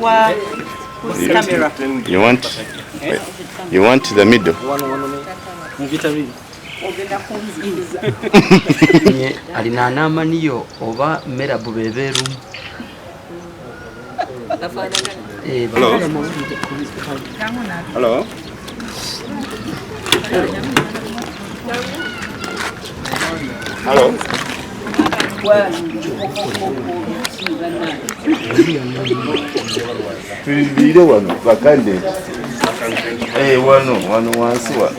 Wa camera. You want the middle? Ogenda kunzikiza. Alina anaamaniyo oba merabu bebeeru. Hello. Hello. Hello. Tulindirire wano bakande. Eh, wano wano wansi wano.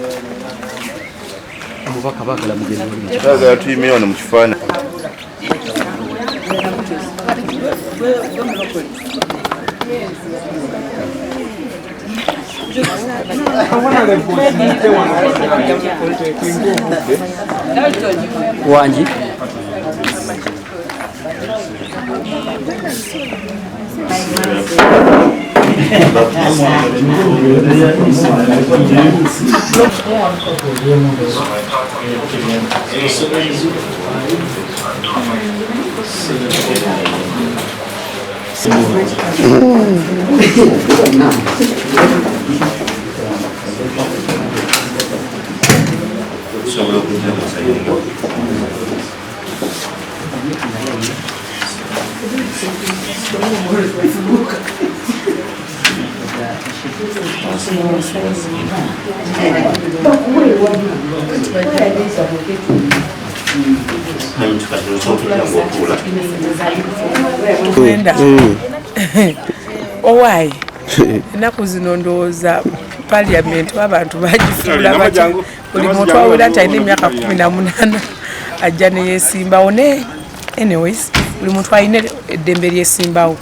Omubaka baagala mugende wali. Baagala tuyimire wano mu kifaananyi. Wangi. Tusobola okujja musayininga. Ng'otuula. Mwenda owaayi, ennaku zino ndowooza parliament abantu bagifuula batya? Buli muntu awera nti alina emyaka 18 ajja neyesimbawo. Ne anyways, buli muntu alina eddembe lyesimbawo.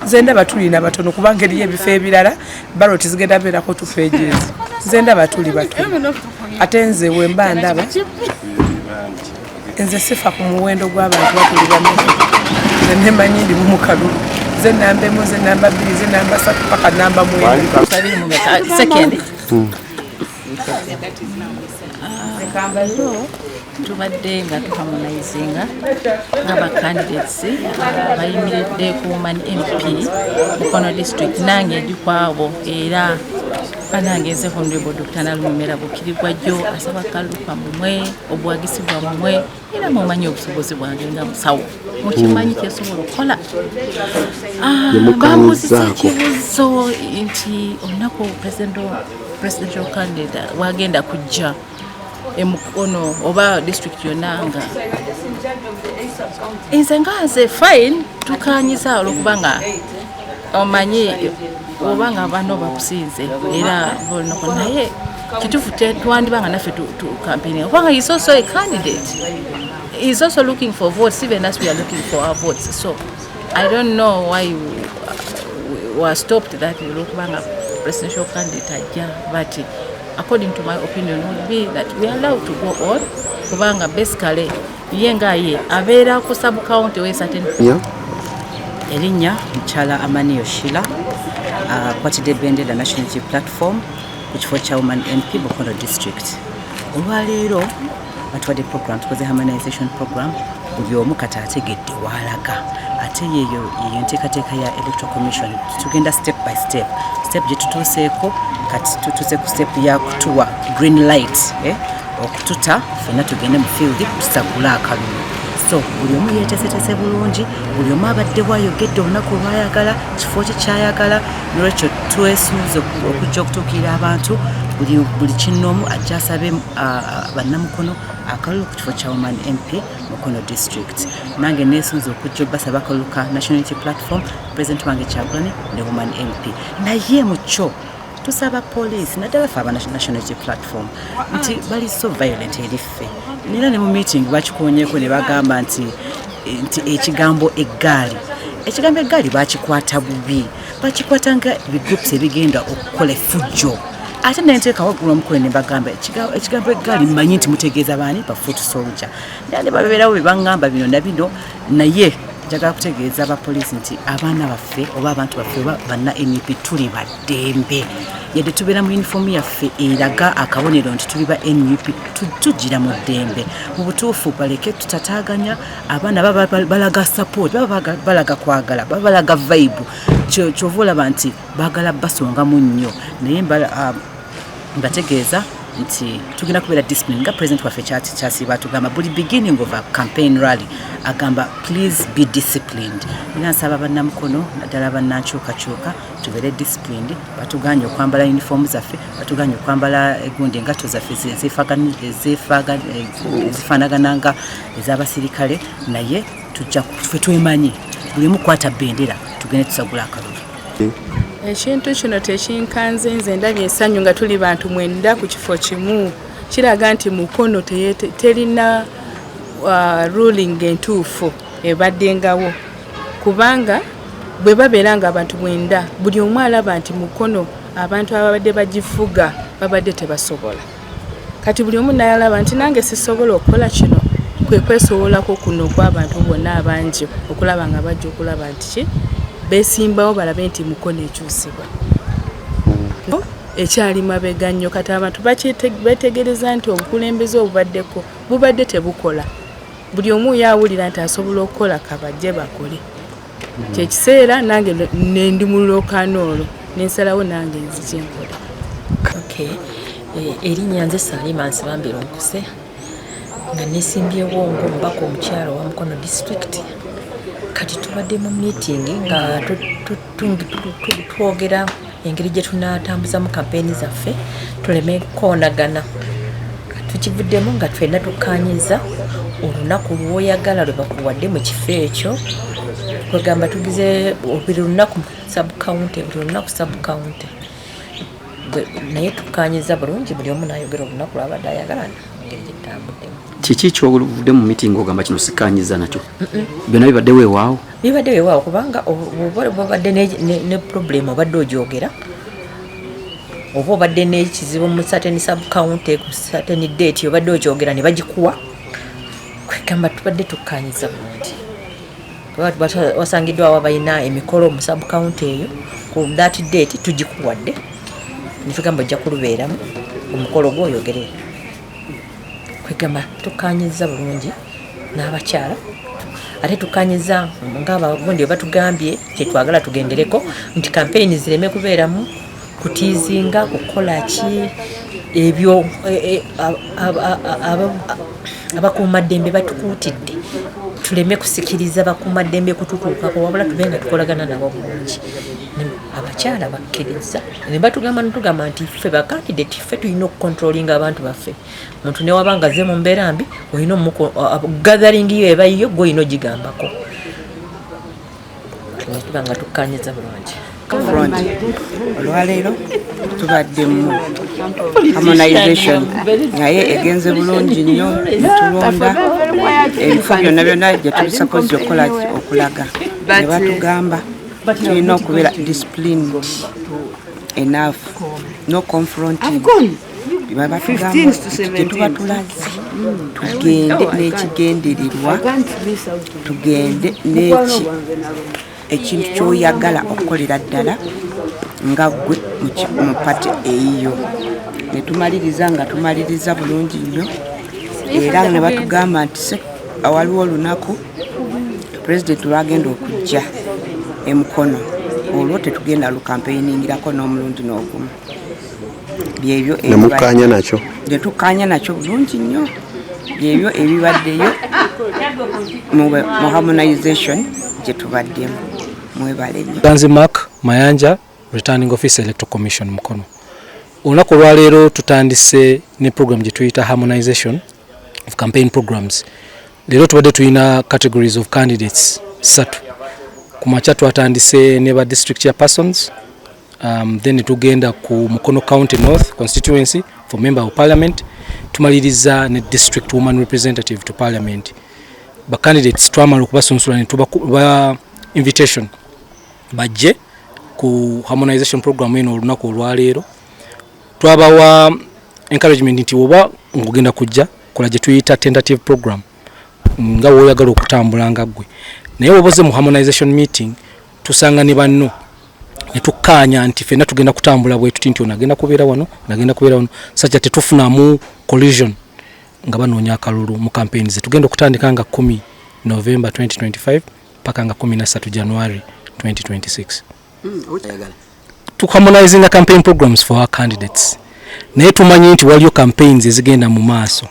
Nze ndaba tulina batono, kubanga eriyo ebifo ebirala ballot zigenda beerako two pages. Nze ndaba tuli batono, ate nze wemba ndaba nze sifa ku muwendo gw'abantu batuli bameka. Nze nemanyi ndimu mu kalulu, nze namba 1, nze namba 2, nze namba 3, paka namba 9. Second. Leero tubadde nga tuharmonizinga nga ba candidates bayimiridde ku woman MP Mukono District. Nange ndi kwabo, era banange nze Honorable Dr. Nalumera Bukirigwajjo, asaba kalulu kammwe, obuwagisi bwammwe, era mumanyi obusobozi bwange nga musawo, mukimanyi kyesobola okukola. Bambuuzizza ekibuuzo nti olunaku presidential candidate wagenda kujja emukono oba district yonna, nga nze nga nze fine, tukanyiza olwokuba nga omanyi oba nga bano bakusinze era olunaku, naye kituufu twandiba nga naffe campaigning, kubanga he's also a candidate, he's also looking for votes, even as we are looking for our votes. So I don't know why we were stopped that olwokubanga presidential candidate ajja, but according to my opinion would be that we are allowed to go on, kubanga basically ye nga ye abeera ku sub county we certain. Erinnya mukyala Amaniyo Shila, akwatidde bendera National Unity Platform ku kifo kya woman MP Mukono District. Olwaleero batuwadde program, tukoze harmonization program, buli omu kati ategedde waalaga. Ate yeyo yeyo enteekateeka ya Electoral Commission, tugenda step by step. Step gye tutuuseeko kati, tutuuse ku step ya kutuwa green light, eh? Okututa ffenna tugende mu field tusagule akalulu. So buli omu yeeteeseteese bulungi, buli omu abaddewo ayogedde olunaku lwayagala, kifo kye kyayagala. Nolwekyo twesunze okujja okutuukirira abantu, buli kinnoomu ajja asabe bannamukono akalulu ku kifo kya woman MP Mukono District. Nange neesunze okujja obasaba akalulu ka National Unity Platform, president wange Kyagulanyi ne woman MP. Naye mu kyo tusaba poliisi, naddala ffe aba National Unity Platform, nti bali so violent eri ffe, nera ne mu meeting bakikonyeko ne bagamba nti ekigambo eggaali, ekigambo eggaali bakikwata bubi, bakikwata nga bigroups ebigenda okukola effujjo. Ate nenteeka waggulu omukule ne bagamba ekigambo eggaali mmanyi nti mutegeeza baani? Ba foot soldier. Naye ne babeerawo be baŋŋamba bino na bino, naye Njagala kutegeeza abapoliisi nti abaana baffe oba abantu baffe oba banna NUP tuli baddembe, yadde tubeera mu yunifoomu yaffe eraga akabonero nti tuli ba NUP, tugira mu ddembe. Mu butuufu baleke tutataaganya abaana, baba balaga support, baba balaga kwagala, baba balaga vibe. Kyova olaba nti baagala basongamu nnyo, naye mbategeeza nti tugenda kubeera discipline nga president waffe kyasiiba atugamba buli beginning of a campaign rally, agamba, "Please be disciplined." Era nsaba bannamukono, naddala bannankyukakyuka, tubeere disciplined. Batuganye okwambala uniform zaffe, batuganye okwambala egundi engatto zaffe ezifaanagana nga ez'abasirikale, naye tujja ffe twemanyi, buli omu kwata bendera, tugende tusagula akalulu. Ekintu kino tekinkanze. Nze ndabye essanyu nga tuli bantu 90 ku kifo kimu. Kiraga nti Mukono terina ruling entuufu ebaddengawo, kubanga bwe babeera nga abantu 90, buli omu alaba nti Mukono abantu ababadde bagifuga babadde tebasobola. Kati buli omu nayalaba nti nange sisobola okukola kino. Kwe kwesobolako kuno okw'abantu bonna abangi okulaba nga bajja okulaba nti ki besimbawo, balabe nti Mukono ekyusibwa. Ekyali mabega nnyo, kati abantu betegereza nti obukulembeze obubaddeko bubadde tebukola. Buli omu yawulira nti asobola okukola, kabajje bakole. Kyekiseera nange nendi mu lwokaano olwo nensalawo nange nzije nkole. Okay. Erinnya nze Salima Nsibambira Onkuse, nga nesimbyewo ng'omubaka omukyala owa Mukono District. Kati tubadde mu meeting nga twogera engeri gye tunatambuzamu kampeyini zaffe tuleme kukoonagana. Tukivuddemu nga ffenna tukkanyiza olunaku lwoyagala lwe bakuwadde mu kifo ekyo. Kwegamba tugize buli lunaku subcounty, buli lunaku subcounty. Naye tukkanyiza bulungi, buli omu nayogera olunaku lwabadde ayagala engeri gyetutambuddemu. Kiki kyovudde mu meeting ogamba kino sikkanyiza nakyo? Byonna bibadde weewaawo? Bibadde weewaawo, kubanga oba obadde ne problem obadde ogyogera, oba obadde n'ekizibu mu certain subcounty ku certain date obadde okyogera ne bagikuwa. Kwegamba tubadde tukkanyiza bulungi. Kuba wasangiddwawo abalina emikolo mu subcounty eyo ku that date, tugikuwadde netugamba ojja kulubeeramu omukolo gwo oyogere. Kwegamba tukkanyiza bulungi n'abakyala, ate tukkanyiza ngaabagundi batugambye kyetwagala tugendereko nti kampeyini zireme kubeeramu kutiizinga, kukola ki ebyo. Abakuumaddembe batukuutidde tuleme kusikiriza bakuumaddembe kututuukako, wabula tube nga tukolagana nabo bulungi. Abakyala bakkiriza ne batugamba, netugamba nti ffe bakandidate ffe tulina okucontrollinga abantu baffe. Muntu newaba nga ze mu mbeera mbi, olina gathering yo eba yiyo, gwe olina ogigambako. Tuba nga tukkanyiza bulungi. Front olwaleero tubadde mu harmonization, naye egenze bulungi nnyo. Netulonda ebifo byonna byonna gye tulisapozi okukola okulaga, ne batugamba tulina okubeera disciplined enough, no confronting. Batugamba gye tuba tulaze tugende n'ekigendererwa, tugende n'eki ekintu kyoyagala okukolera ddala nga ggwe mu party eyiyo. Netumaliriza nga tumaliriza bulungi nnyo, era ne batugamba nti waliwo olunaku pulezidenti lwagenda okujja emukono, olwo tetugenda lukampeyiningirako n'omulundi n'ogumu. Byebyo. Nemukkaanya nakyo? Netukkaanya nakyo bulungi nnyo. Byebyo ebibaddeyo mu harmonization gye tubaddemu. Mwebale nnyo. Ganzi Mark Mayanja, Returning Officer, Electoral Commission Mukono. Olunaku olwaleero tutandise ne program gye tuyita harmonization of campaign programs. Leero tubadde tulina categories of candidates ssatu. Ku makya twatandise ne ba district chairpersons, then tugenda ku Mukono County North constituency for member of parliament, tumaliriza ne district woman representative to parliament. Ba candidates twamala okubasunsula ne tuba invitation bajje ku harmonization program eno olunaku olwaleero. Twabawa encouragement nti oba ng'ogenda kujja kola gye tuyita tentative program nga woyagala okutambula nga ggwe. Naye woboze mu harmonization meeting tusanga ne banno ne tukkaanya nti ffenna tugenda kutambula bwe tuti, nti ono agenda kubeera wano, nagenda kubeera wano, such that tetufunamu collision nga banoonya akalulu mu campaigns. Tugenda okutandika nga 10 November 2025 paka nga 13 January 2026. Tuharmonizinga campaign programs for our candidates, naye tumanyi nti waliyo campaigns ezigenda mu maaso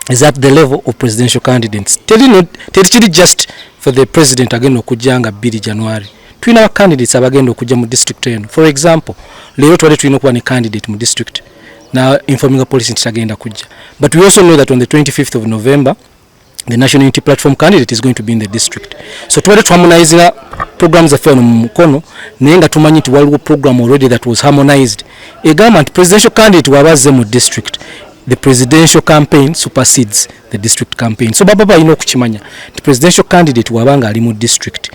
is at the level of presidential candidates. Teri kiri just for the president agenda okujja nga 2 January. Tulina ba candidates abagenda okujja mu district eno. For example, leero twali tulina okuba ne candidate mu district na informing police nti tagenda kujja, but we also know that on the 25th of November the National Unity Platform candidate is going to be in the district. So tubadde tuharmonizinga programs zaffe wano mu Mukono, naye nga tumanyi nti waliwo program already that was harmonized egamba nti presidential candidate waba azze mu district, the presidential campaign supersedes the district campaign. So baba balina okukimanya nti presidential candidate waba nga ali mu district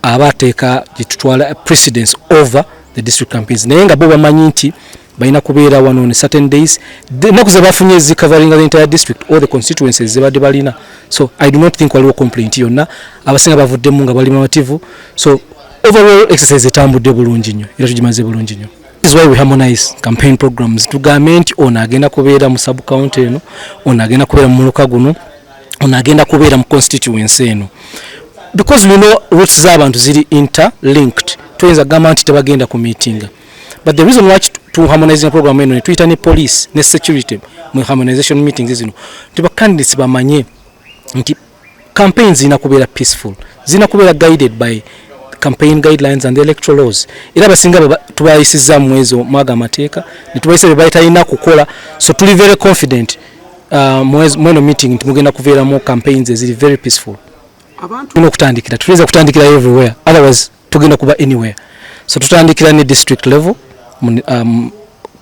aba ateeka gyetutwala precedence over the district campaigns, naye nga bo bamanyi nti balina kubeera wano on certain days, ennaku ze bafunye zicoveringa the entire district or the constituencies zebadde balina. So I do not think waliwo complaint yonna, abasinga bavuddemu nga bali bamativu. So overall exercise etambudde bulungi nnyo era tugimaze bulungi nnyo. This is why we harmonize campaign programs. Tugambe nti ono agenda kubeera mu sub county eno, ono agenda kubeera mu muluka guno, ono agenda kubeera mu constituency eno, because we know routes z'abantu ziri interlinked. Tuyinza kugamba nti tebagenda ku meetinga, but the reason why tu harmonizing program eno ne tuyita ne police ne security mu harmonization meetings zino, nti ba candidates bamanye nti campaigns zirina kubeera peaceful, zirina kubeera guided by campaign guidelines and the electoral laws. Era abasinga tubayisizza mwezo mwaga amateeka ne tubayisa bye batalina kukola. So tuli very confident mweno meeting nti mugenda kubeeramu campaigns eziri very peaceful. Tulina okutandikira, tuyinza kutandikira everywhere, otherwise tugenda kuba anywhere. So tutandikira ne district level,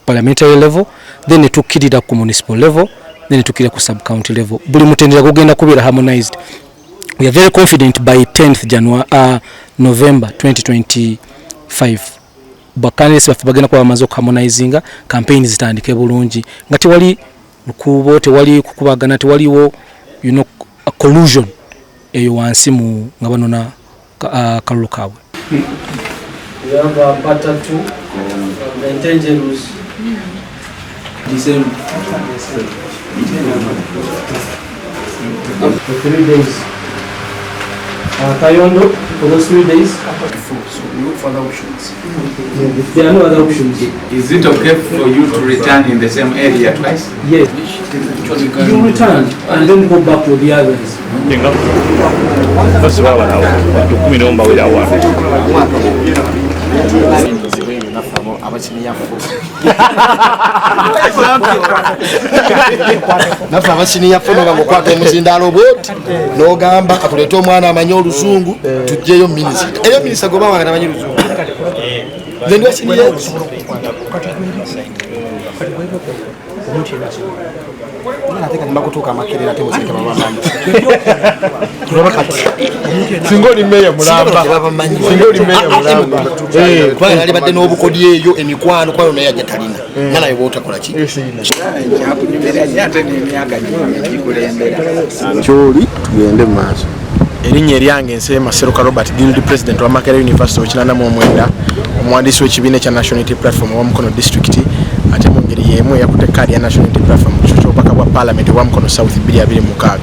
parliamentary level, then ne tukkirira ku municipal level, then ne tukkirira ku sub county level. Buli mutendera gugenda kubeera harmonized. We are very confident by 10th January, November 2025 bakandidates baffe bagenda kuba bamaze okuharmonizinga, campaign zitandike bulungi nga tewali lukuubo, tewali kukubagana, tewaliwo collusion eyo wansi mu nga banona kalulu kaabwe. We have a Batatu, the Ntenjerus, December. For 3 days. Kayondo, for those 3 days. So we look for other options. Yeah, there are no other options. Is it okay for you to return in the same area twice? Yes. You return and then go back to the others. Naffe abasiniya ffe noba ng'okwata omuzindaalo bwoti n'ogamba katuleete omwana amanyi oluzungu tujjeyo minisita. Eyo minisita gwe bawanga tamanyi luzungu. Nze ndi wasiniya. Ate kati mbakutuuka amakerera ate muzike babamanyi. Tulaba kati. Singa oli meeya mulamba. Singa oli meeya mulamba. Kubanga yali badde n'obukodi eyo emikwano kubanga naye ajja talina. Nga naye bw'otakola ki? Kyoli tugende mu maaso. Erinnya eryange Nseema Seruka Robert, Guild President wa Makerere University 89, omuwandiisi w'ekibiina ekya National Unity Platform owa Mukono District, ate mu ngeri y'emu eyakutte kaadi ya National Unity Platform ku kifo ky'obubaka bwa Paalamenti obwa Mukono South 2026.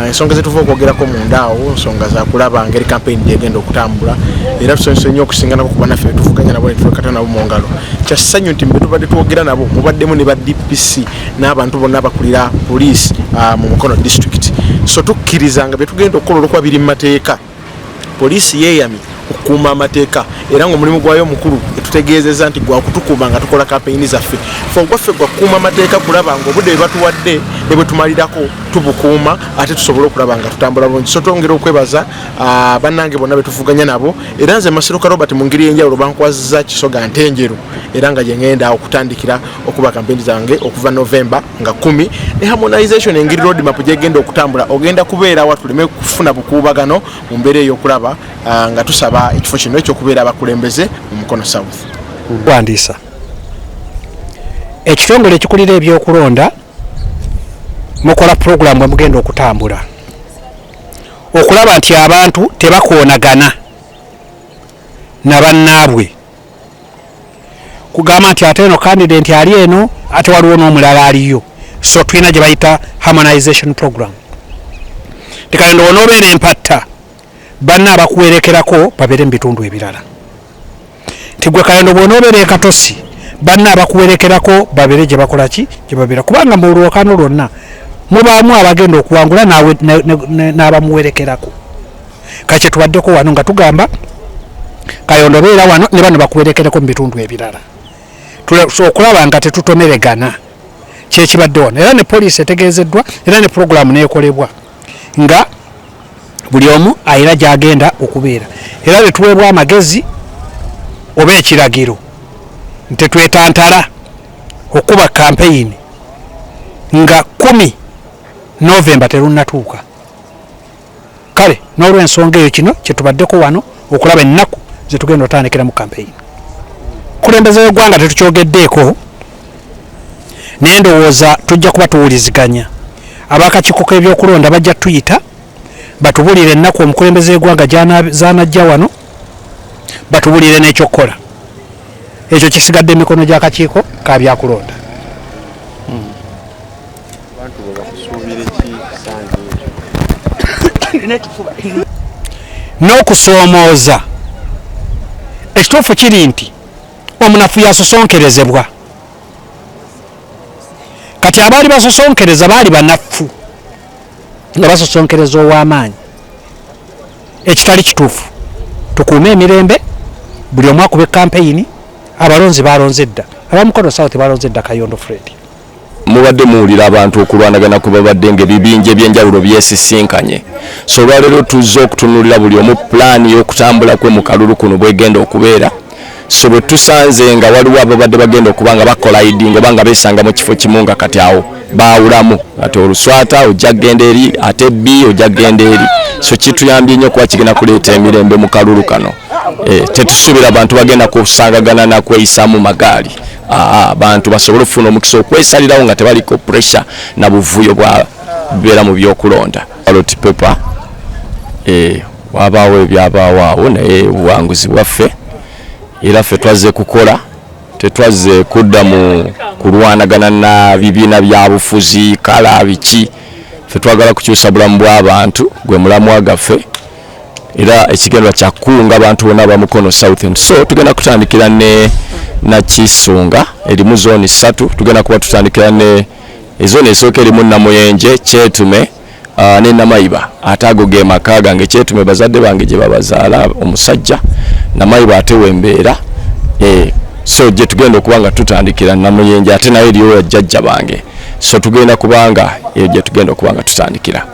Ensonga zetuva okwogerako munda awo nsonga za kulaba ngeri campaign gyegenda okutambula, era tusanyuse nnyo okusinganako ku bannaffe betuvuganya nabo ne twekata nabo mu ngalo. Kya ssanyu nti mbe tubadde twogera nabo mubaddemu ne ba DPC n'abantu bonna abakulira poliisi mu Mukono District. So tukkiriza nga bye tugenda okukola olw'okuba biri mu mateeka, poliisi yeeyamye okukuuma amateeka era ng'omulimu gwayo omukulu etutegeezezza nti gwa kutukuuma nga tukola kampeyini zaffe. Ffe ogwaffe gwa kukuuma amateeka, kulaba ng'obudde bwe batuwadde ne bwe tumalirako tubukuuma, ate tusobole okulaba nga tutambula bulungi. So twongera okwebaza bannange bonna be tuvuganya nabo, era nze Maseruka Robert mu ngeri ey'enjawulo bankwazizza Kisoga Ntenjeru, era nga gye ngenda okutandikira okuba kampeyini zange okuva November nga 10 ne harmonization engeri roadmap gyegenda okutambula ogenda kubeera wa tuleme kufuna bukuubagano mu mbeera ey'okulaba nga tusaba ekifo kino ekyokubeera abakulembeze mu Mukono South. Kuwandiisa ekitongole ekikulira ebyokulonda, mukola pulogulaamu bwe mugenda okutambula. Okulaba nti abantu tebakoonagana na bannaabwe, kugamba nti ate eno candidate ali eno, ate waliwo n'omulala aliyo. So tulina gye bayita harmonization program. Tekale onoobeera empatta, banna abakuwerekerako babeere mu bitundu ebirala. Nti gwe Kayondo bw'onoobeera ekatosi, banna abakuwerekerako babeere gye bakola ki, gye babeera, kubanga mu lwokano lwonna mubaamu abagenda okuwangula n'abamuwerekerako. Kati kyetubaddeko wano nga tugamba Kayondo beera wano ne bano bakuwerekereko mu bitundu ebirala, so okulaba nga tetutomeregana. Kyekibadde wano, era ne poliisi etegeezeddwa, era ne puroguramu neekolebwa nga buli omu ayina gyagenda okubeera. Era netuweebwa amagezi oba ekiragiro nti twetantala okuba kampeyini nga 10 Novemba terunnatuuka. Kale n'olwensonga eyo, kino kyetubaddeko wano okulaba ennaku zetugenda otandikira mu kampeyini. Kulembeza w'eggwanga tetukyogeddeeko, naye ndowooza tujja kuba tuwuliziganya. Abakakiiko k'ebyokulonda bajja tuyita batubulire ennaku omukulembeze w'eggwanga zanajja wano, batubulire n'ekyokukola. Ekyo kisigadde emikono gy'akakiiko ka byakulonda. Abantu bwe bakusuubira ki kisanja ekyo? N'okusoomooza, ekituufu kiri nti omunafu yasosonkerezebwa. Kati abaali basosonkereza baali banafu nga basosonkereza ow'amaanyi, ekitali kituufu. Tukuume emirembe, buli omu akube kampeyini. Abalonzi balonze dda, abamukono South balonze dda Kayondo Fred. Mubadde muwulira abantu okulwanagana kwe babadde nga ebibinja ebyenjawulo byesisinkanye. So olwaleero tuzze okutunulira buli omu pulaani y'okutambula kwe mu kalulu kuno bwegenda okubeera. So bwe tusanze nga waliwo ababadde bagenda okuba nga bakola idinga oba nga besanga mu kifo kimu, nga kati awo baawulamu, ati oluswata ojja kugenda eri, ate b ojja kugenda eri. So kituyambye nnyo kuba kigenda kuleeta emirembe mu kalulu kano. Tetusuubira abantu bagenda kusangagana nakweyisaamu magaali. Abantu basobole okufuna omukisa okwesalirawo nga tebaliko pressure na buvuyo bwa bibeera mu byokulonda. Ballot paper, wabaawo ebyabaawo awo, naye obuwanguzi bwaffe, era ffe twazze kukola, tetwazze kudda mu kulwanagana na bibiina bya bufuzi kala biki. Ffe twagala kukyusa bulamu bw'abantu, gwe mulamwa gaffe, era ekigendwa kya kukunga abantu bonna abamukono South. So tugenda kutandikira ne Nakisunga erimu zooni 3. Tugenda kuba tutandikira ne ezooni esooka erimu Namuyenje, Kyetume ne Namayiba. Ate ago ge maka gange. Kyetume bazadde bange gye babazaala omusajja, Namayiba ate wembeera. So gye tugenda okuba nga tutandikira Namuyenje, ate nayo eriyo jjajja bange. So tugenda kubanga eyo gye tugenda okuba nga tutandikira.